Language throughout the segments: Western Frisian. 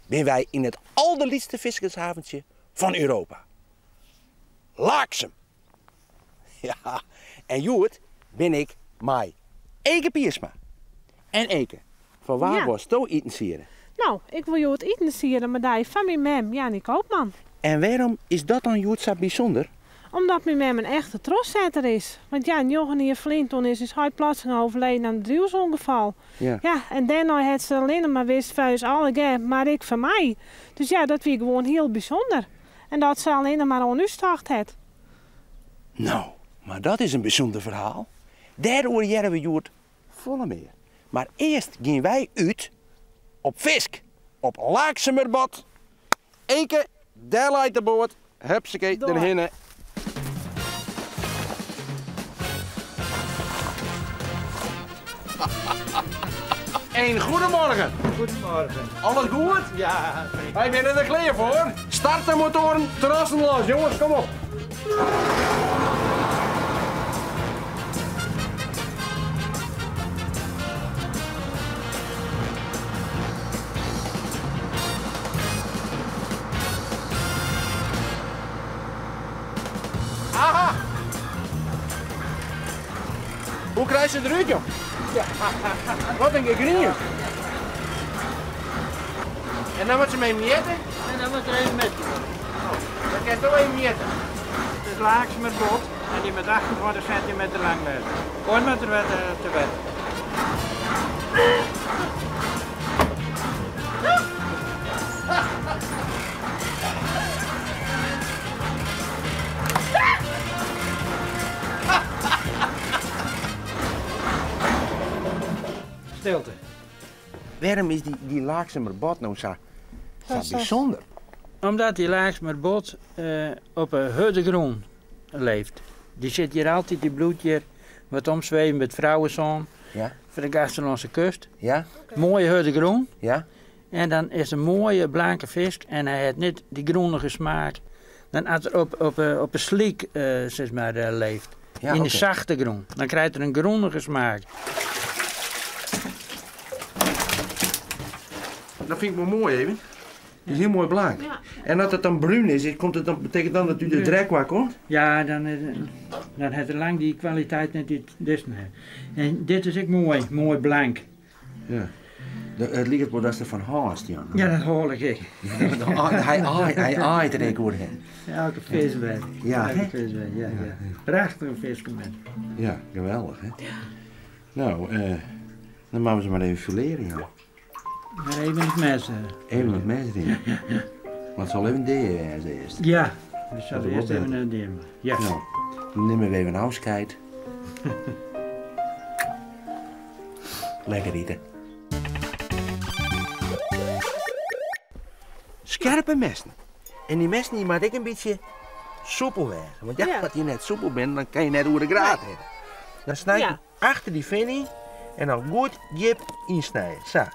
Binne wy yn it alderlytste fiskershaventsje fan Europa. Laaksum! Ja, en hjoed bin ik mei Eke Piersma. En Eke, foar wa Ja. wolsto itensiede? No, ik wol hjoed itensiede mei dy foar myn mem, Janny Koopman. En wêrom is dat dan hjoed sa bysûnder? Omdat myn mem in echte trochsetter is. Want ja, njoggen jier ferlyn toen is ús heit plotseling overleden aan in bedriuwsûngefal. Ja. Ja, en dêrnei hat se allinne mar wist foar ús allegear, mar ek foar my. Dus ja, dat wie gewoan hiel bysûnder. En dat se allinne mar oan ús tocht hat. No, mar dat is in bysûnder ferhaal. Dêroer hearre we hjoed folle mear. Mar earst gean wy út op fisk op Laaksumerbot. Eke, dêr leit de boat. Hupsakee, derhinne. Een goedemorgen. Goedemorgen. Alles goed? Ja. Wy binne der klear foar. Start de motoren, trossen los. Jonges, kom op. Aha! Hoe krijst se derút, joh? Wat in gegrien. En dan moat se mei mjitte? En dan moat er even mjitte. Oh, dan kinst even mjitte. Het is Laaksumerbot en die met 28 centimeter lang werd. Kort met er te wet. Stilte. Wêrom is dy Laaksumerbot no sa bysûnder? Omdat dy Laaksumerbot op 'e hurde grûn leeft. Dy sit hjir altyd, dy bliuwt hjir wat omsweven by it Vrouwenzân, foar de Gaasterlânske kust. Moaie hurde grûn. En dan is in moaie blanke fisk en hy hat net dy grûnige smaak. Dan as er op 'e slyk sis mar leeft, yn de sachte grûn, dan krijt er in grûnige smaak. Dat fyn ik wol moai even. Het is hiel moai blank. En as it dan brún is, komt it dan, betekent dan dat út de drek wei komt? Ja, dan, dan hat er lang dy kwaliteit net dy't dizze hat. En dit is ek moai, moai blank. Ja. It liket wol datst derfan hâldst, Jan. Ja, dat hâld ik ek. Hy hy aait der ek oerhin. Elke fisk wer. Ja, Elke fisk wer, ja, ja. Prachtige fisken. Ja, geweldich, hè? No, dan moatte we se mar even filearje, Jan. Maar even it mes. Even it mes deryn. Want it sil even dea wêze earst. Ja, we sille earst even dea. Ja. No, dan nimme we even ôfskied. Lekker ite. Skerpe messen. En dy messen dy moat ek in bytsje soepel wêze. Want ja, as dy net soepel binne, dan kin je net oer de graad hinne. Dan snij ik achter dy fin yn en dan goed djip ynsnije. Sa.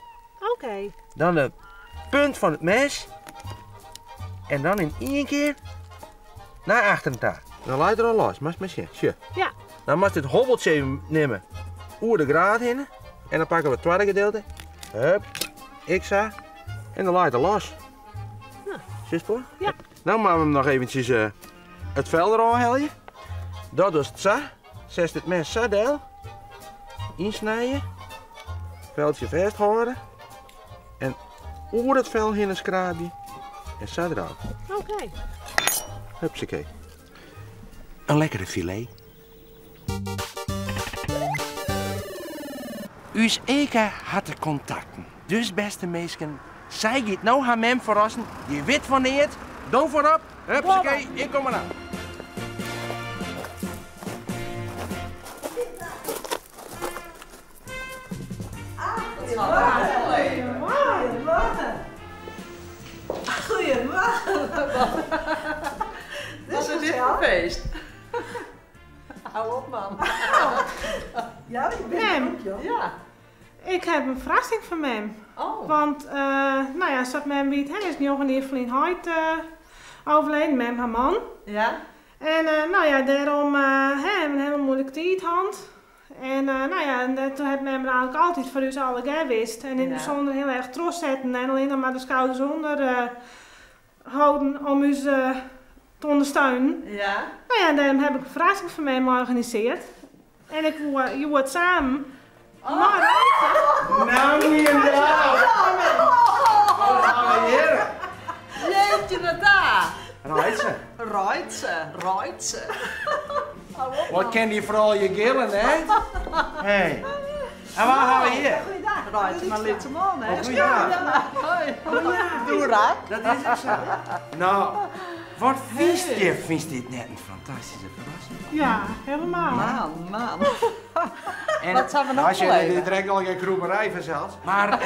Oké. Dan de punt fan it mes en dan yn ien kear nei achteren ta. Dan leit er al los, moatst mar sjen. Sjoch. Ja. Dan moatst it hobbeltsje even nimme oer de graad hinne en dan pakke we it twadde gedeelte. Hup, ek sa. En dan leit er los. Ja. Sjochst wol? Ja. No moatte we him noch eventsjes it fel derôf helje. Dat dochst sa. Setst it mes sa del. Ynsnije. Feltsje fêsthâlde. En oer it fel hinne skraabje. En sa derôf. Oké. Hupsakee. In lekkere filet. Us Eke hat de kontakten. Dus bêste minsken, sy giet no har mem ferrassen. Dy wit fan neat. Do foarop. Hupsakee, ik kom deroan. Goedemorgen. Goedemorgen. Wat is dit foar feest? Hou op man. Ja, ik bin Mem. goed, joh. Ja. Ik ha in ferrassing foar mem. Oh. Want, no ja, sa't mem wit, hè, is njoggen jier ferlyn heit overleden, mem har man. Ja. En no ja, dêrom, hè, ha we in hiele moeilike tiid hân. En no ja, en toen hat mem der eigentlik altyd foar ús allegear wist. En yn it bysûnder hiel erch trochsetten en allinnich mar de skouders ûnder holden om ús te ûndersteunen. No ja, en dêrom heb ik in ferrassing foar mem organisearre. En ik woe hjoed samen mei Reitse. Nou, nou. Wat ha we hjir? Jeetje, wat daar. Reitse. Reitse, Reitse. Wat kin dy froulju gillen, hè? Hey. En wa ha we hjir? Goeiedag. Reitse, mar lit se man, hè? Goeiedag. Hoi. Doe raak. Dat is ek sa. Nou, wat fynst je? Fynst dit net in fantastyske ferrassing? Ja, helemaal. Man, man. En Wat zijn we nog Als je beleven? dit direct al geen kroeperij vanzelfs. Maar,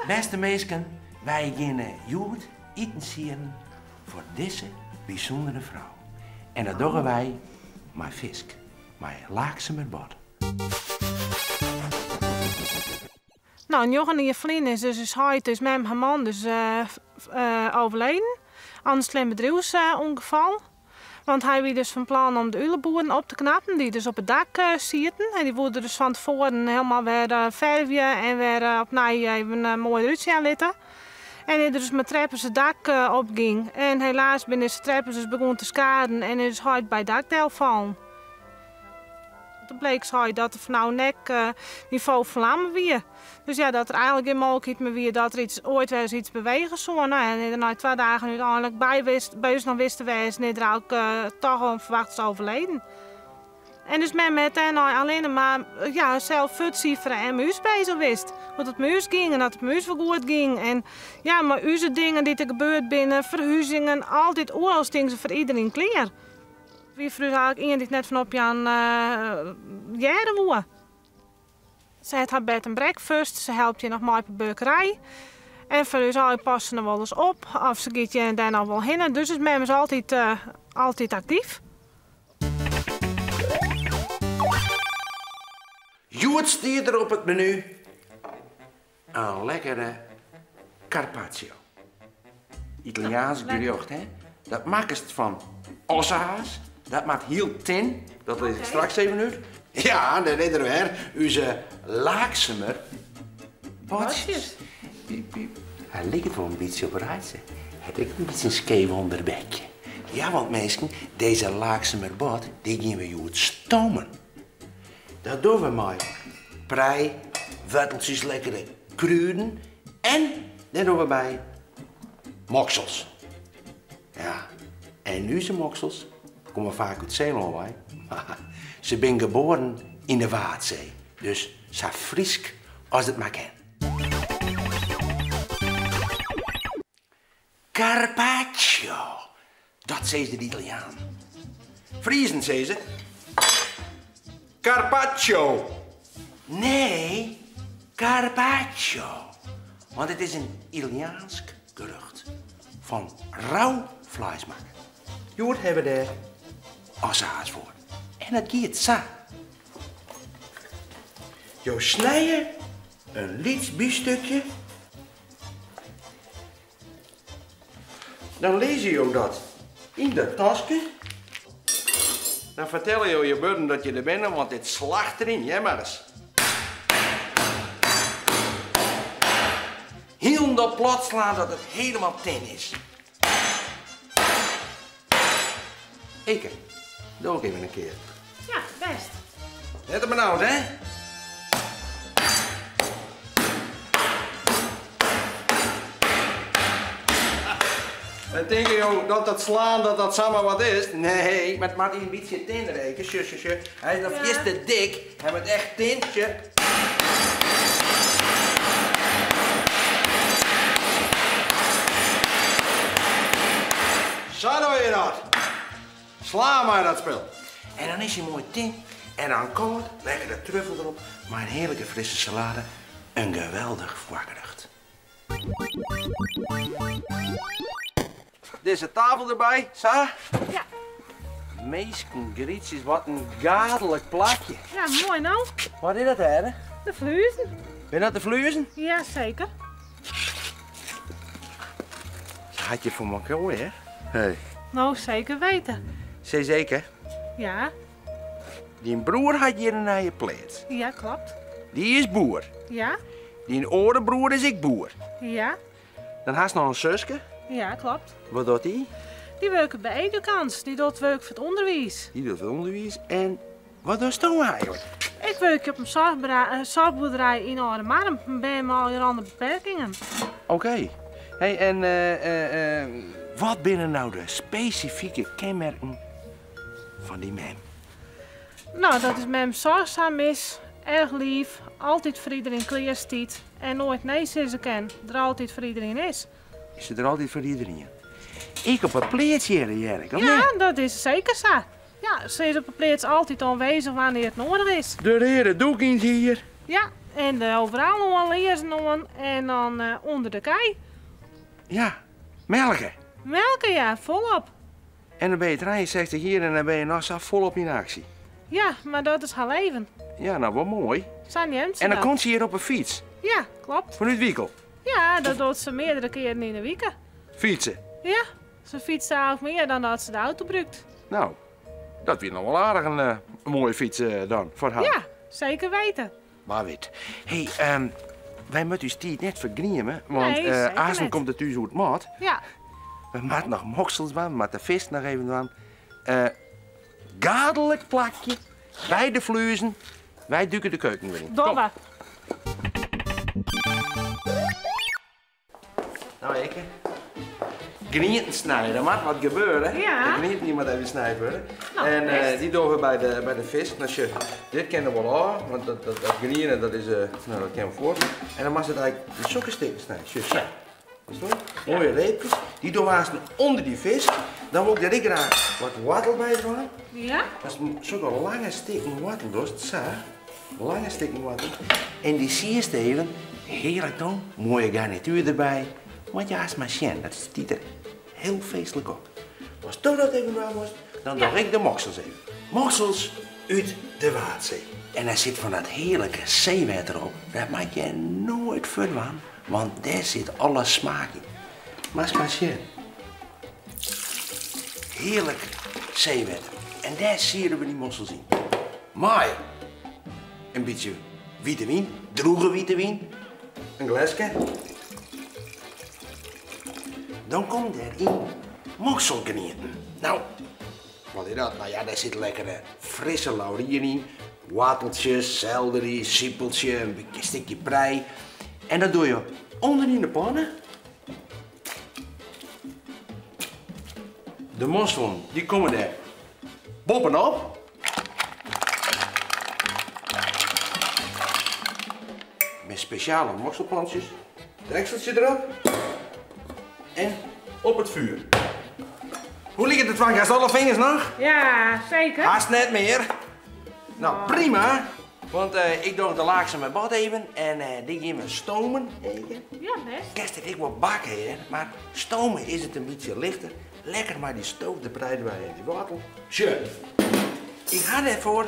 beste mensen, wij gaan hjoed iten sieren voor deze bijzondere vrouw. En dat doen wij met fisk, met Laaksumerbot. Nou, njoggen jier ferlyn is dus ús heit, dus mem har man, dus overleden. Aan een slim bedriuwsongeval. Want hy wie dus fan plan om de uleboeren op te knappen, die dus op it dak sieten. En die worden dus fan tefoaren helemaal wer fervje en wer opnij even moai derút sjen litte. En is der dus mei treppens it dak opging. En helaas binne dizze treppens dus begûn te skaden en is heit by it dak delfallen. Toen bleek sy dat der fanôf nek nivo flammen wie. Dus ja, dat der eigentlik gjin mooglikheid mear wie dat der oait wer ris iets bewege soe. Nou ja, en der nei 2 dagen úteinlik by wist, by ús noch wist te wêzen, is der ook toch onverwachts overleden. En dus men met dêrnei allinne mar ja, sels fuortsifere en mei ús bezich wist. Want it mei ús gyng en dat it mei ús wol goed gyng. En ja, mei ús dingen dy't der gebeurd binne, ferhuzingen, altyd oeral stinken se foar iedereen klear. Wie foar ús eigentlik ien dy't net fan opjaan hearre woe. Se hat har bed en breakfast, se helpt je noch mei op de buorkerij. En foar ús eigentlik passen se noch wol ris op, of se giet je dêr noch wol hinne. Dus is mem is altyd aktyf. Hjoed stiet der op it menu in lekkere carpaccio. Italiaansk gerjocht, hè? Dat makkest fan ossehaas. Dat moat hiel tin. Dat lis ik straks even út. Ja, dêr is er wer. Us Laaksumer botsjes. Piep, piep. Hy liket wol in bytsje op Reitse. Hat ek in bytsje in skeef ûnderbekje. Ja, want minsken, dizze Laaksumer bot, dy gean we hjoed stomen. Dat dogge we mei prei, worteltjes, lekkere kruden en dêr dogge we by moksels. Ja, en ús moksels komme faak út Seelân wei, mar se binne geboren yn de Waadsee. Dus sa Frysk as it mar kin. Carpaccio, dat sizze de Italianen. Friezen sizze Carpaccio. Nee, Carpaccio. Want it is in Italiaansk gerjocht fan rau fleis makke. Hjoed hawwe we dêr ossehaas foar. En dat giet sa. Jo snije in lyts biefstukje. Dan lizze jo dat yn dat taske. Dan fertelle jo je buren dat je der binne, want dit slacht deryn. Hear mar ris. Hielendal plat slaan dat it helemaal tin is. Eke, doe ik even in kear. Ja, best. Net te benaud, hè? En tinke jo dat dat slaan dat dat samar wat is? Nee, mar it moat in bytsje tinner, Eke. Sjoch, sjoch, sjoch. Hy is noch fierste te dik. Hy moat echt tin. Sjoch. Sa doe je dat. Sla mei dat spul. En dan is hy moai tin en dan kâld, lekkere truffel derop, mei in hearlike frisse salade. In geweldich foargerjocht. Dizze tafel derby, sa? Ja. Minsken, grytsjes, wat in gaadlik plakje. Ja, moai no. Wat is dat hè? De fluezen. Binne dat de fluezen? Ja, zeker. Had je voor elkaar, hè? Hey. Nou, zeker weten. Zeker? Ja. Dyn broer hat hjir in nije pleats. Ja, kloppet. Dy is boer. Ja. Dyn oare broer is ek boer. Ja. Dan hast noch in suske. Ja, kloppet. Wat docht dy? Dy wurket by Edukans. Dy docht wurk foar it ûnderwiis. Dy docht it ûnderwiis. En wat dochsto eigenlik? Ik wurkje op in soarchboerderij yn Aldemardum. Bern mei allerhande beperkingen. Oké. Hey, en wat binne no de spesifike kenmerken fan dyn mem? No, dat is mem soarchsum is, erch leaf, altyd foar iderien klear stiet en noait nee sizze kin, der altyd foar iderien is. Is se der altyd foar iderien? Ek op 'e pleats hear ik, of Ja, net? dat is seker sa. Ja, se is op 'e pleats altyd oanwêzich wannear't it noadich is. De reade doek yn it hier. Ja, en de overal oan, learzen oan en dan ûnder de kij. Ja, melke. Melke, ja, folop. En dan bin je 63 jier en dan bin je noch sa folop yn aksje. Ja, mar dat is har leven. Ja, no wol moai. Sa nimt se En dan dat. komt se hjir op 'e fyts. Ja, kloppet. Fanút Wikel. Ja, dat docht se meardere kearen yn 'e wike. Fytse? Ja, se fytst eigentlik mear dan dat se de auto brûkt. No, dat wie noch wol aardich in moaie fyts dan foar har. Ja, seker weten. Wa wit. Hey, wy moatte ús tiid net fergrieme, want, Nee, seker aansten net. komt it thús oer it mâd. Ja. We moatte noch moksels dwaan, we moatte de fisk noch even dwaan. Gaadlik plakje by de Fluezen. Wy duke de keuken wer yn. Dogge Kom. we. No, Eke. Grienten snije, der moat wat gebeure. Ja. De grienten die moat even snijd wurde. No, en bêst. dy dogge we by de fisk. No, sjoch, dit kin der wol ôf, want dat griene, dat is, no, dat kin we fuort. En dan moatst it eigentlik yn sokke stikken snije. Sjoch, sa. Is dat? Moaie reepkes. Dy dogge we aanst ûnder dy fisk. Dan wol ik der ek graach wat woartel by dwaan. Ja. As sokke lange stikken woartel dochst, sa. Lange stikken woartel. En dy sierst even. Hearlik dan. Moaie garnituer derby. Moat je haast mar sjen, dat stiet der hiel feestlik op. As do dat even dwaan wolst, dan doch ik de moksels even. Moksels út de Waadsee. En der sit fan dat hearlike seewetter op. Dat moat je noait ferdwaan, want dêr sit alle smaak yn. Moatst mar sjen. Hearlik seewetter. En dêr siere we dy mossels yn. Mei in bytsje wite wyn, droege wite wyn, in gleske. Dan komt deryn mokselgrienten. No, wat is dat? No ja, dêr sit lekkere frisse laurier yn, woarteltsjes, seldery, sipeltsje, in bytsje stikje prei. En dat doe je ûnder yn de panne. De mosselen, dy komme dêr boppenop. Met spesjale mokselpantsjes. Dekseltsje derop. En op it fjoer. Hoe liket it, Twanke? Hast alle fingers noch? Ja, seker. Hast net mear. No, prima. Want ik doch de Laaksumer Bot even en dy gean we stomen. Even. Ja, bêst. Kinst it ek wol bakke, hè? Mar stomen is it in bytsje lichter. Lekker mei dy stookte prei derby en dy woartel. Sjoch, ik ha dêrfoar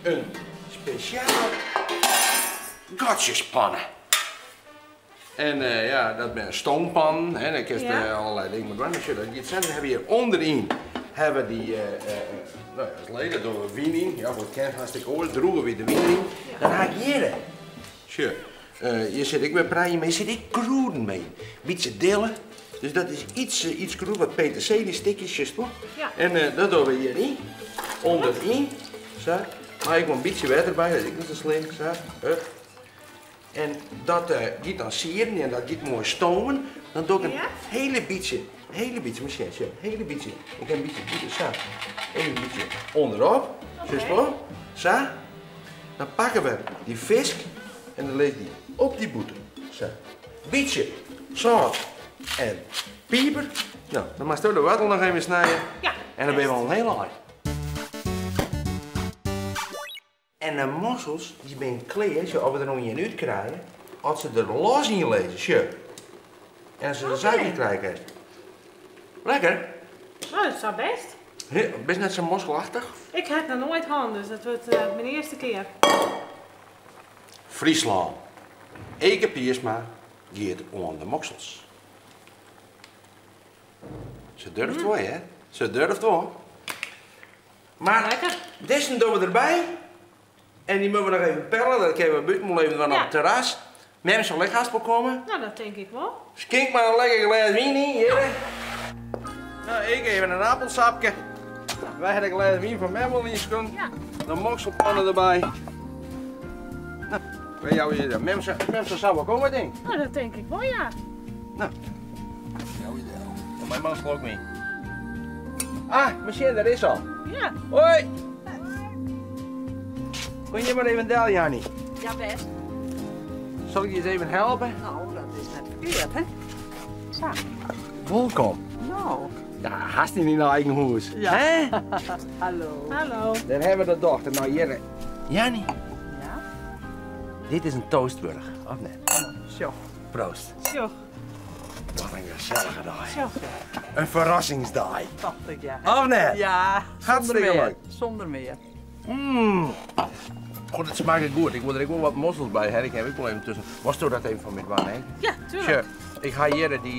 in spesjale gatsjespanne. En ja, dat binne stoompannen, hè, dêr kinst, allerlei dingen mei dwaan. Sjoch, dat giet sa. Dan hawwe we hjir ûnderyn hawwe we dy no ja, as leden dogge we wyn yn. Ja, wat ken hast ik oars, droege we de wyn yn. Dan ha ik hjir, sjoch, hjir sit ek wer prei yn, mar hjir sit ek krûden by. Bytsje dille, dus dat is iets krûd, wat peterselie stikjes, sjochst wol. En dat dogge we hjiryn, ûnderyn, sa. Mei ek wol in bytsje wetter by, dat is ek net sa slim, sa. Hup. En dat giet dan sieren en dat giet moai stomen. Dan doe ik in hele bytsje, hele bytsje, mar sjen, sjen, hele bytsje. Ik ha in bytsje bûter, sa. Even in bytsje ûnderop, sjochst wol, sa. Dan pakke we dy fisk en dan lis dy op dy bûter, sa. Bytsje sâlt en piper. No, dan moatst do de woartel noch even snije. En dan binne we al in hiel ein. En de mossels, dy binne klear, sjoch, as we der noch ien út krije, as se der los yn lizze, sjoch. En as se de suiker krije kinst. Lekker. No, dat is sa bêst. He, bist net sa mosselachtich? Ik ha it noch noait hân, dus dat wurdt myn earste kear. Fryslân. Eke Piersma giet oan de moksels. Se durft wol, hè? Se durft wol. Mar Lekker. dizzen dogge we derby. En dy moatte we noch even pelle, dat kinne we bûten wol even dwaan op Ja. it terras. Mem sil ek hast wol komme. No, dat tink ik wol. Skink mar in lekker glês wyn yn, hjirre. No, ik even in appelsapke. Wy hawwe in glês wyn fan mem al ynskonken. Ja. De mokselpanne derby. No, wy jouwe je dat. Mem sil, mem sil sa wol komme, tink ik. No, dat tink ik wol, ja. No, jou je del. En myn man slok wyn. Ah, miskien, dêr is se al. Ja. Hoi! Kom hjir mar even del, Janny. Ja, bêst. Sil ik je ris even helpe? No, dat is net ferkeard, hè? Sa. Wolkom. No. Ja, hast yn dyn eigen hûs. Ja. Hè? Hallo. Hallo. Dêr hawwe we de dochter. No, hjirre. Janny. Ja? Dit is in toast wurdich, of net? Sjoch. Proost. Sjoch. Wat in gesellige dei. Sjoch. In ferrassingsdei. Tocht ik, ja. Of net? Ja, sûnder Hartstikke mear. leuk. Sûnder mear. Mm. God, it smakket goed. Ik wol der ek wol wat mossels by ha. Ik ha ek wol even tusken. Wolsto dat even foar my dwaan, hè? Ja, tuurlijk. Sjoch, ik ha hjir dy,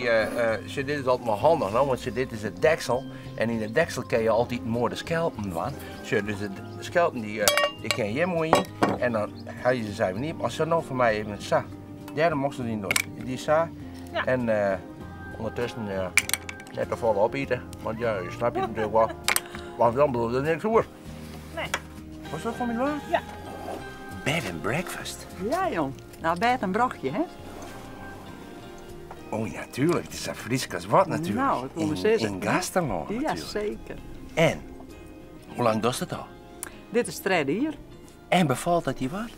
sjoch, dit is altyd mar handich, no, want sjoch, dit is it deksel. En yn it deksel kinne je altyd moai de skelpen dwaan. Sjoch, dus de skelpen dy, dy kinne hjir moai yn. En dan helje je se even iepen. As se no foar my even sa, dêr de mossels yn docht. Dy sa. Ja. En ûndertusken net te folle opite, want ja, je snapt it natuerlik wol. Want dan bliuwt der niks oer. Nee. Wolst dat foar my dwaan? Ja. Bed and breakfast. Ja, jong. No, bêd en brochje, hè? Oh ja, tuurlijk. It is sa Frysk as wat natuerlik. No, ik wol mar Yn sizze. yn Gaasterlân Ja, natuerlik. seker. En, hoe lang dochst it al? Dit is it tredde jier. En befalt dat dy wat?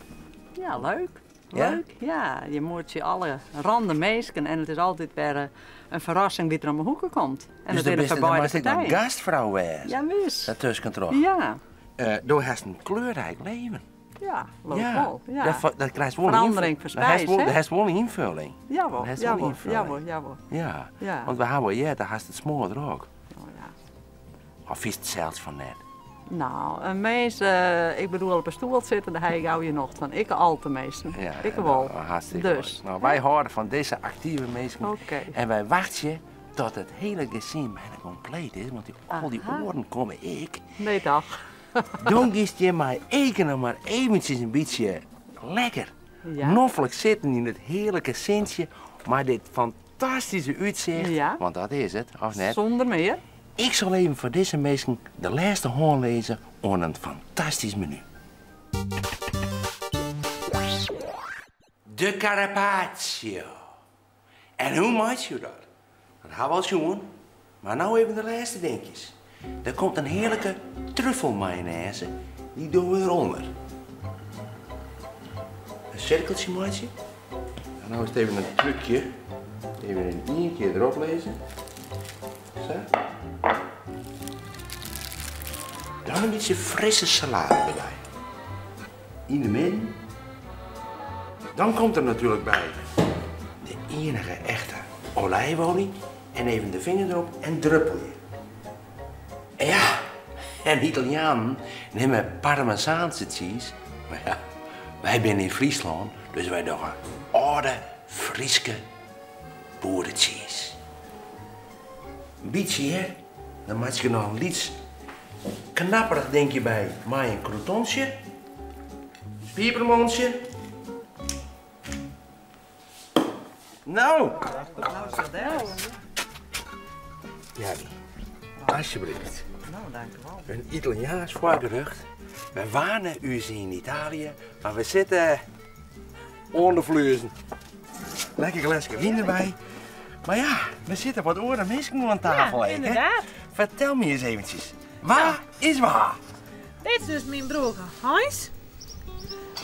Ja, leuk. Ja? Leuk, ja. Je moetsje allerhande minsken en it is altyd wer in ferrassing dy't der om 'e hoeke komt. En Dus dat dan is bist foar dan beide moatst ek noch partijen. gastfrou wêze. Ja, wis. Dat tuskentroch. Ja. Do hast in kleurryk leven. Ja, leuk Ja. wol. Ja. Dat dat krijst wol in Ferandering ynful- dat hast foar wol, spijs, hè? dat hast wol in ynfolling. Jawol, Dat hast wol jawol, ynfolling. jawol, jawol. Ja. Ja. Want we hawwe wol heard, do hast it smoar drok. Oh, ja. Of fynst it sels fan net? No, in mins, ik bedoel, op in stoel sitte, dêr ha ik gau nocht fan. Ik al teminsten. Ja, Ik ja, wol. nou, hartstikke Dus. leuk. No, wy hâlde fan dizze aktive minsken. Oké. En wy wachtsje tot it hiele gesin byna kompleet is, want al dy Aha. oaren komme ek. Nee, toch? Dan giest hjir mei Eke noch mar eventsjes in bytsje lekker Ja. noflik sitten yn it hearlike sintsje mei dit fantastyske útsicht. Ja. Want dat is it, of net? Sûnder mear. Ik sil even foar dizze minsken de lêste hân lizze oan in fantastysk menu. De carpaccio. En hoe meitsje je dat? Dat ha we al sjoen, mar no even de lêste dinkjes. Der komt in hearlike truffelmayonaise, dy dogge we derûnder. In sirkeltsje meitsje. En no is it even in trúkje. Even yn ien kear derop lizze. Sa. Dan in bytsje frisse salade derby. Yn de midden. Dan komt der natuerlik by de iennige echte olijfolie. En even de finger derop en druppelje. En ja, en Italianen nimme Parmezaanse cheese. Mar ja, wy binne yn Fryslân, dus wy dogge âlde Fryske boerecheese. In bytsje hjir, dan meitsje ik der noch in lyts knapperich dinkje by mei in croutontsje, pipermontsje. No! No, is dat dêr. Ja, alsjeblieft. No, dankjewol. In Italiaans foargerjocht. Wy wane ús yn Italië, mar we sitte oan de Fluezen. Lekker gleske wyn derby. Mar ja, der sitte wat oare minsken oan tafel, Ja, hè? ynderdaad. Fertel my ris eventsjes. Wa is wa? Dit is dus myn broer Hans.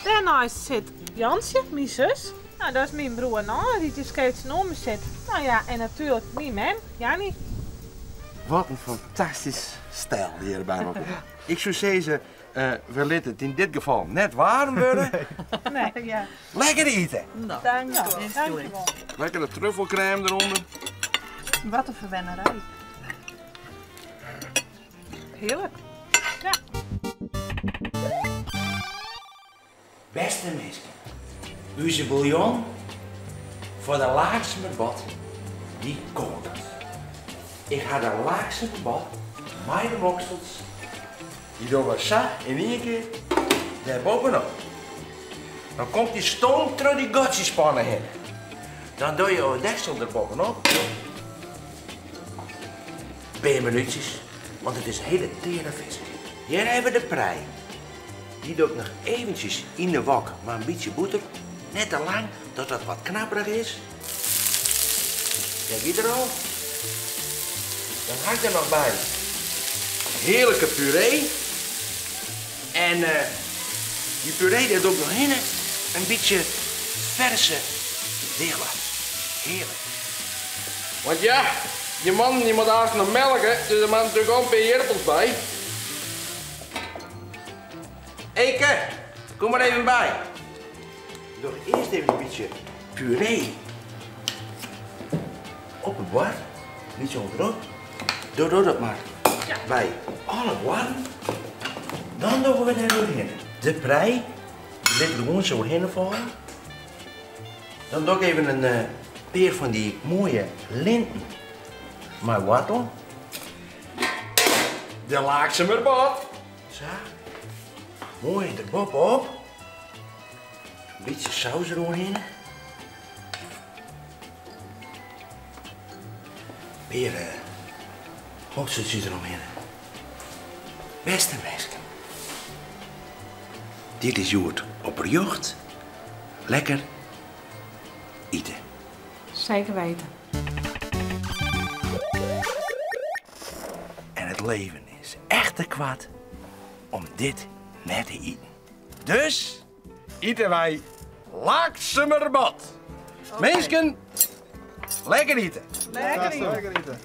Dêrneist sit Jantsje, myn sus. No, dat is myn broer Nanne, dy't hjir skeef tsjinoer my sit. No ja, en natuerlik myn mem, Janny. Wat in fantastysk stel hjir by elkoar. Ik soe sizze, we litte it yn dit gefal net waarm wurde. Nee. Ja. Lekker ite. No, Dank Ja, je wel. dankjewol. Lekker de truffelkrêm derûnder. Wat in ferwennerij. Hearlik. Ja. Bêste minsken, ús bouillon foar de Laaksumerbot, dy komt. Ik ha de Laaksumerbot mei de moksels. Die doen we sa in één kear dêr bovenop. Dan komt die stoom troch die gatsjespannen heen. Dan doe je het deksel er bovenop. Paar minuutjes, want het is een hele tere vis. Hier hebben we de prei. Die doe ik nog eventjes in de wok, maar een beetje boter. Net te lang, dat dat wat knapperig is. Kijk hier er al. Dan hak ik er nog bij. Heerlijke puree. En die puree, daar doe ik nog in. Een beetje verse dille. Heerlijk. Want ja, je man die moet haast nog melken, dus er moet natuurlijk ook een paar erpels bij. Eke, kom maar even bij. Doe eerst even een beetje puree op het bord. Niet zo onderop. Doe dat maar bij alle borden. Dan doen we er doorheen. De prei, die ligt er gewoon zo heen vallen. Dan doe ik even een peer van die mooie linten. Maar wortel. De Laaksumerbot. Zo. Mooi de bob op. Een beetje saus erdoorheen. Weer mosterdje eromheen. Beste mensen. Dit is Joert op jocht. Lekker eten. Zeker weten. En het leven is echt te kwaad om dit net te eten. Dus eten wij Laaksumerbot. Mensen, lekker eten. Lekker eten. Lekker eten.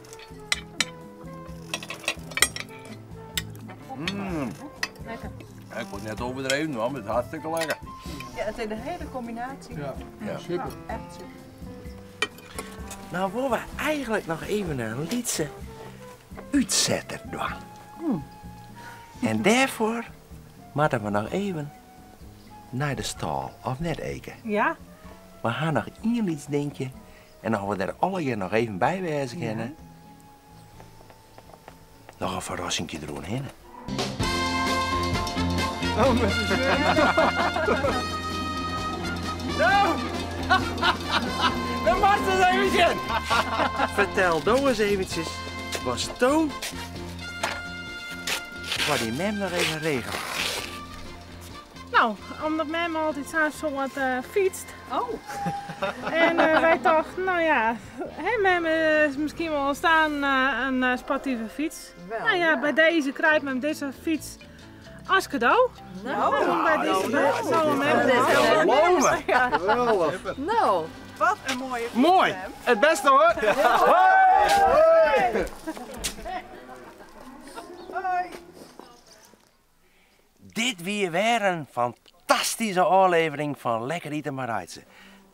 Lekker. Ik word net overdreven, maar het is hartstikke lekker. Ja, het is een hele combinatie. Ja, Ja. super. Echt super. Nou willen we eigenlijk nog even een liedse uitzetter doen. En daarvoor moeten we nog even naar de stal, of net Eke. Ja. We gaan nog één lieds dingetje en dan gaan we daar alle keer nog even bij wezen kunnen. Nog een verrassingje eromheen. Oh, met de zin. Nou, de mast is even in. Vertel doe eens eventjes, was toen wat die mem nog even regelen. Nou, omdat mem altijd zo'n soort fietst. Oh. En wij dachten, nou ja, hè, mem is misschien wel staan een sportieve fiets. Wel, nou ja, ja. bij deze krijgt mem deze fiets als cadeau. Nou, Nou, bij deze nou, zou mem dat is wel. heel Lomen. Ja. Geweldig. Nou, wat een mooie fiets, Mooi. mem. Het beste hoor. Hoi. Hoi. Dit weer weer een fantastische aflevering van Lekker Eten maar Reitse.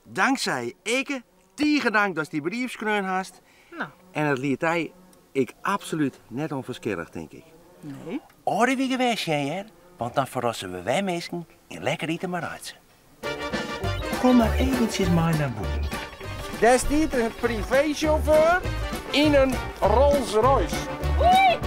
Dankzij Eke, tegen dank dat die briefskreun hast. Nou. En het liet hij ik absoluut net onverschillig, denk ik. Nee. Orde wie geweest jij, hè? Want dan verrassen we wij mensen in Lekker Eten maar Reitse. Kom maar eventjes maar naar boven. Daar staat een privéchauffeur in een Rolls Royce. Oei!